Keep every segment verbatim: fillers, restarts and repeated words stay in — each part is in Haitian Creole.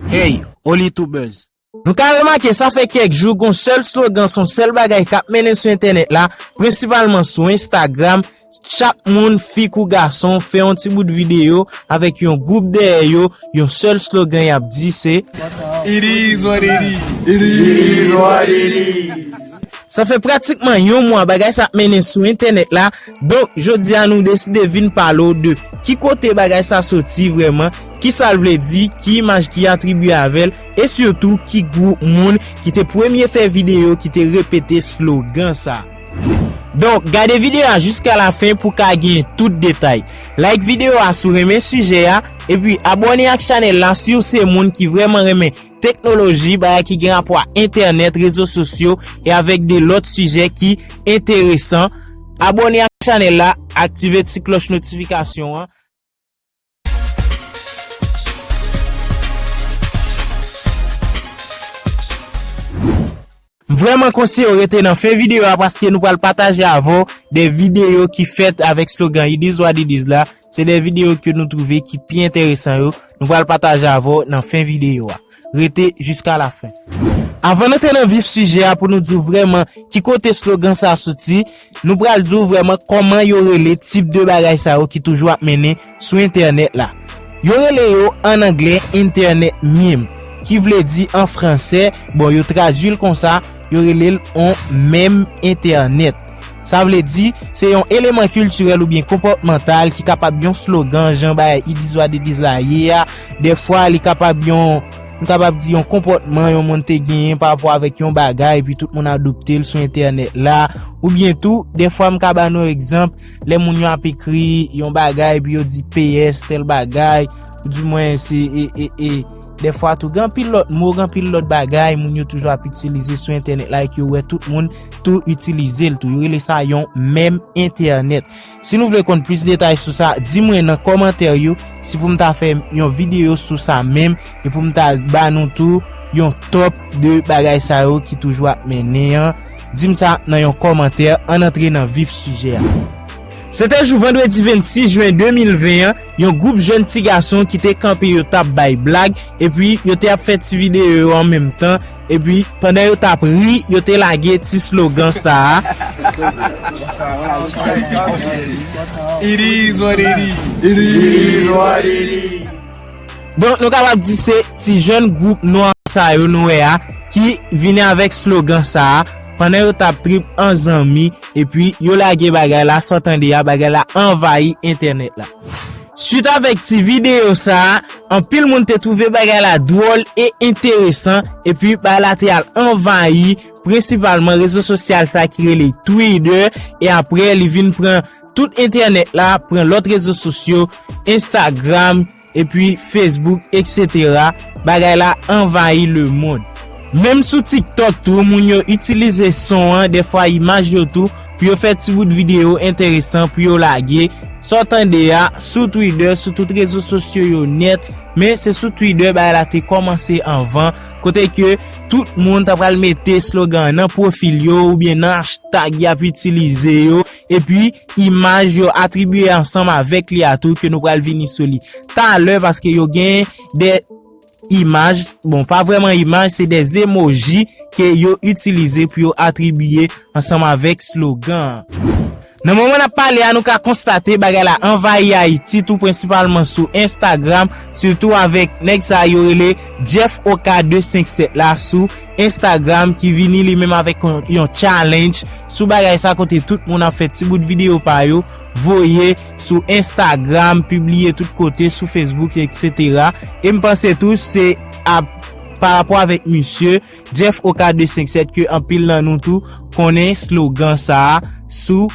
Hey, Olitubers! Nou ka remake sa fè kèk jou gon sèl slogan, son sèl bagay k ap mennen sou entènèt la, prensipalman sou Instagram. Chak moun, fi kou gason, fè yon ti bout videyo avèk yon gwoup dèyè yo, yon sèl slogan y ap di se It is what it is. It is what it is. Sa fè pratikman yon mwa bagay sa ap mennen sou entènèt la. Donk, jodi a nou deside vin pale w de ki kote bagay sa soti vrèman, ki sa l vle di, ki imaj ki atribye avè l, e sitou ki gwoup moun ki te premye fè videyo ki te repete slogan sa. Donk, gade videyo a jiska lafen pou w ka gen tout detay. Like videyo a si w renmen sijè a, epi abòne ak chanèl la si w se moun ki vrèman renmen teknoloji, bagay ki gen rapò a entènèt, rezo sosyo, e avèk de lòt sijè ki enteresan. Abòne ak chanèl la, aktive ti klòch notifikasyon an. M vrèman konseye w rete nan fen videyo a paske nou pral pataje avè w de videyo ki fèt avèk slogan It is what it is la. Se de videyo ke nou twouve ki pi enteresan yo. Nou pral pataje avè w nan fen videyo a. Rete jiska lafen. Avan n antre nan vif sijè a pou nou di w vrèman ki kote slogan sa a soti, nou pral di w vrèman kòman yo rele tip de bagay sa yo ki toujou ap mennen sou entènèt la. Yo rele yo an anglè internet meme, ki vle di an fransè, bon, yo tradui l konsa, yo rele l on meme entènèt. Sa vle di, se yon eleman kiltirèl oubyen konpòtmantal ki kapab yon slogan, jan bagay It is what it is la ye a. Dèfwa, li kapab yon, m kapab di yon konpòtman yon moun te genyen pa rapò avèk yon bagay, epi tout moun adopte l sou entènèt la. Oubyen tou, dèfwa, m ka ba nou egzanp, lè moun yo ap ekri yon bagay, epi yo di P S tèl bagay, ou di mwen se, e, e, e, dèfwa tou, gen anpil lòt mo, gen anpil lòt bagay, moun yo toujou ap itilize sou entènèt la, e ke yo wè tout moun tou itilize l tou. Yo rele sa yon meme entènèt. Si nou vle konn plis detay sou sa, di mwen nan kòmantè yo, si pou m ta fè yon videyo sou sa menm, e pou m ta ba nou tou yon top de bagay sa yo ki toujou ap mennen an. Di m sa nan yon kòmantè, ann antre nan vif sijè a. Se te jou vandredi vennsis jen de mil ven an, yon gwoup jèn ti gason ki te kanpe yo t ap bay blag, epi yo te ap fè ti videyo yo an menm tan, epi pandan yo t ap ri, yo te lage ti slogan sa a. It is what it is. It is what it is. Donk, nou kapab di se ti jèn gwoup nwa sa yo nou wè a ki vini avèk slogan sa a. Pandan yo t ap trip an zanmi, epi yo lage bagay la, sa w tande a, bagay la anvayi entènèt la. Swit avèk ti videyo sa a, anpil moun te twouve bagay la dwòl e enteresan, epi bagay la te al anvayi prensipalman rezo sosyal sa ki rele Twitter, e apre li vin pran tout entènèt la, pran lòt rezo sosyo, Instagram, epi Facebook, et cetera. Bagay la anvayi lemonn. Menm sou TikTok tou, moun yo itilize son an, dèfwa imaj yo tou, pou yo fè ti bout videyo enteresan pou yo lage. Sa w tande a, sou Twitter, sou tout rezo sosyo yo nèt, men se sou Twitter bagay la te kòmanse anvan, kote ke tout moun ta pral mete slogan nan pwofil yo oubyen nan hashtag y ap itilize yo, epi imaj yo atribye ansanm avèk li a tou ke nou pral vini sou li talè, paske yo gen de imaj, bon, pa vrèman imaj, se de emoji ke yo itilize pou yo atribye ansanm avèk slogan an. Nan moman n ap pale a, nou ka konstate bagay la anvayi Ayiti tou, prensipalman sou Instagram, sitou avèk nèg sa yo rele Jeff Oka de senk sèt la sou Instagram ki vini li menm avèk yon, yon challenge sou bagay sa kote tout moun ap fè ti bout videyo pa yo, voye sou Instagram, pibliye tout kote, sou Facebook, et cetera. E m panse tou se ap, pa rapò avèk misye Jeff Oka de senk sèt ke anpil nan nou tou konnen slogan sa a sou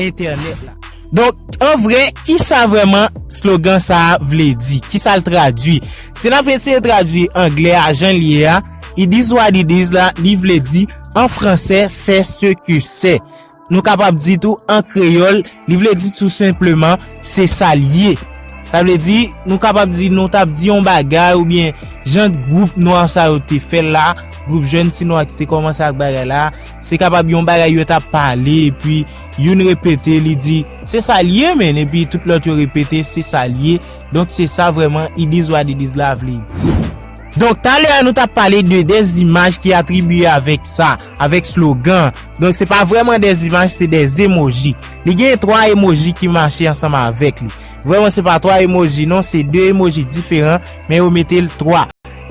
entènèt la. Donk, an vrè, ki sa vrèman slogan sa a vle di? Ki sa l tradui? Si n ap eseye tradui anglè a jan l ye a, it is what it is la, li vle di, an fransè, c'est ce que c'est. Nou kapab di tou, an kreyòl, li vle di tou senpleman, se sa l ye. Sa vle di, nou kapab di, nou t ap di yon bagay, oubyen jan gwoup nwa sa yo te fè l la, gwoup jèn ti nwa ki te kòmanse ak bagay la, se kapab yon bagay yo t ap pale, epi youn repete, li di, se sa l ye, menn, epi tout lòt yo repete, se sa l ye. Donk, se sa vrèman, it is what it is la vle di. Donk, talè a nou t ap pale de dèzimaj ki atribiye avèk sa, avèk slogan. Donk, se pa vrèman dèzimaj, se dèzemoji. Li gen twa emoji ki mache ansanm avèk li. Vrèman, se pa twa emoji, non, se de emoji diferan, men yo mete l twa.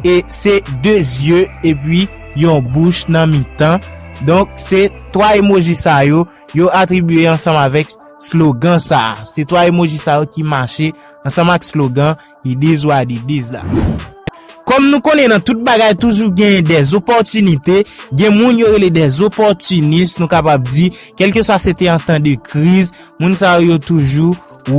E se de zye epi yon bouch nan mitan. Donk, se twa emoji sa yo, yo atribiye ansanm avèk slogan sa a. Se twa emoji sa yo ki mache ansanm ak slogan It is what it is la. Kòm nou konnen, nan tout bagay toujou gen dèzopòtinite, gen moun yo rele dèzopòtinis, nou kapab di, kèlkeswa se te an tan de kriz, moun sa yo, yo toujou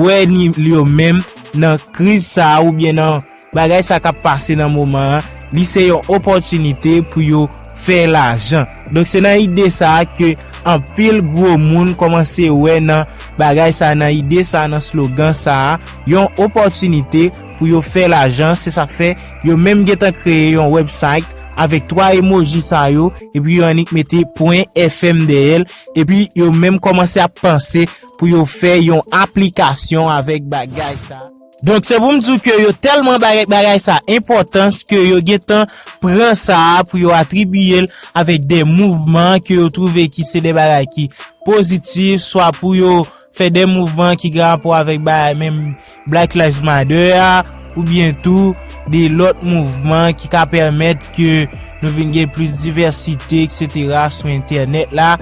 wè ni yo menm nan kriz sa a oubyen nan bagay sa k ap pase nan moman an, li se yon opòtinite pou yo fè lajan. Donk, se nan ide sa a ke anpil gwo moun kòmanse wè nan bagay sa a, nan ide sa a, nan slogan sa a, yon opòtinite pou yo fè lajan. Se sa k fè yo menm gentan kreye yon website avèk twa emoji sa yo, epi yo annik mete pwen F M dèyè l, epi yo menm kòmanse ap panse pou yo fè yon aplikasyon avèk bagay sa. Donk, se pou m di w ke yo tèlman bay bagay sa enpòtans ke yo gentan pran sa a pou yo atribiye l avèk de mouvman ke yo twouve ki se de bagay ki pozitif, swa pou yo fè de mouvman ki gen rapò avèk bagay menm Black Lives Matter a, oubyen tou de lòt mouvman ki ka pèmèt ke nou vin gen plis divèsite, et cetera, sou entènèt la.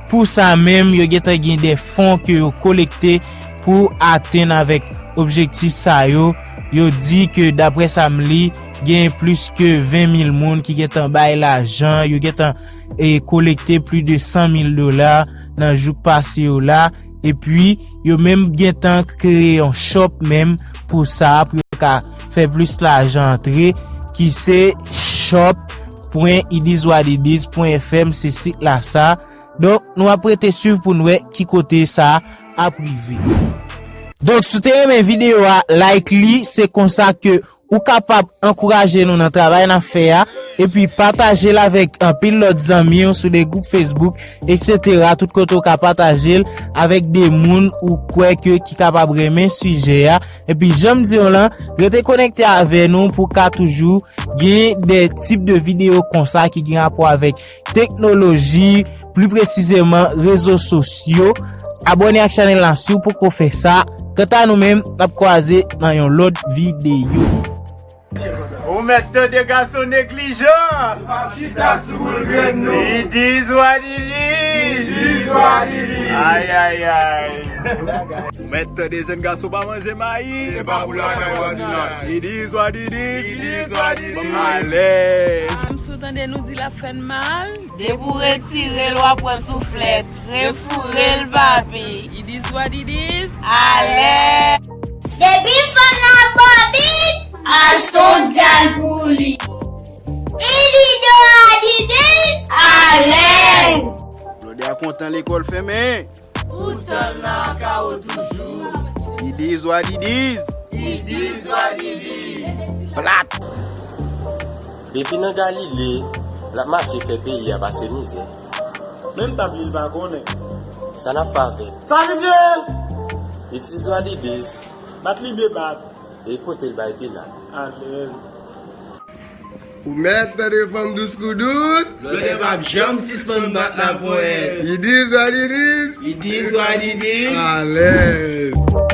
Pou sa menm, yo gentan gen de fon ke yo kolekte pou atenn avèk objektif sa yo. Yo di ke, daprè sa m li, gen plis ke ven mil moun ki gentan bay lajan, yo gentan, e, kolekte plis de san mil dola nan jou k pase yo la. Epi, yo menm gentan kreye yon shop menm pou sa, pou yo ka fè plis lajan antre, ki se shop pwen it is what it is pwen F M, se sit la sa. Donk, nou ap rete swiv pou n wè ki kote sa ap rive. Donk, si w te renmen videyo a, like li, se konsa ke ou kapab ankouraje nou nan travay n ap fè a, epi pataje l avèk anpil lòt zanmi w sou de gwoup Facebook, et cetera. Tout kote w ka pataje l avèk de moun ou kwè ke ki kapab renmen sijè a. Epi, jan m di w lan, rete konekte avè nou pou w ka toujou gen de tip de videyo konsa ki gen rapò avèk teknoloji, pli presizeman rezo sosyo. Abòne ak chanèl la si w poko fè sa. Kanta nou menm, n ap kwaze nan yon lòt videyo. Ou mèt tande gason neglijan. Ou p ap chita sou boul grenn nou. It is what it is. It is what it is. Ay, ay, ay. Ou mèt tande jèn gason pa manje mayi. Se pa pou lakay vwazinay. It is what it is. It is what it is. Alèz. Ah, m sou tande nou di l ap fè n mal. Depi w retire l, w ap pran souflèt. Refoure l, papi. It is what it is. Alèz. Depi fanm nan bòbit, achte yon dyal pou li. It is what it is. Alèz. Blòdè a kontan lekòl fèmen. Poutan l nan kawo toujou. It is what it is. It is what it is. Plat. Depi nan Galile, l ap mache fè peyi a pase mizè. Menm tab li l pa konnen. Sa n ap fè avè l? Sa rive l! It is what it is. Bat li byen bat. E pote l bay Pilat. Alèz. Ou mèt tande fanm dous kou dous. Blòdè p ap janm sispann bat laponyèt. It is what it is. It is what it is. Alèz.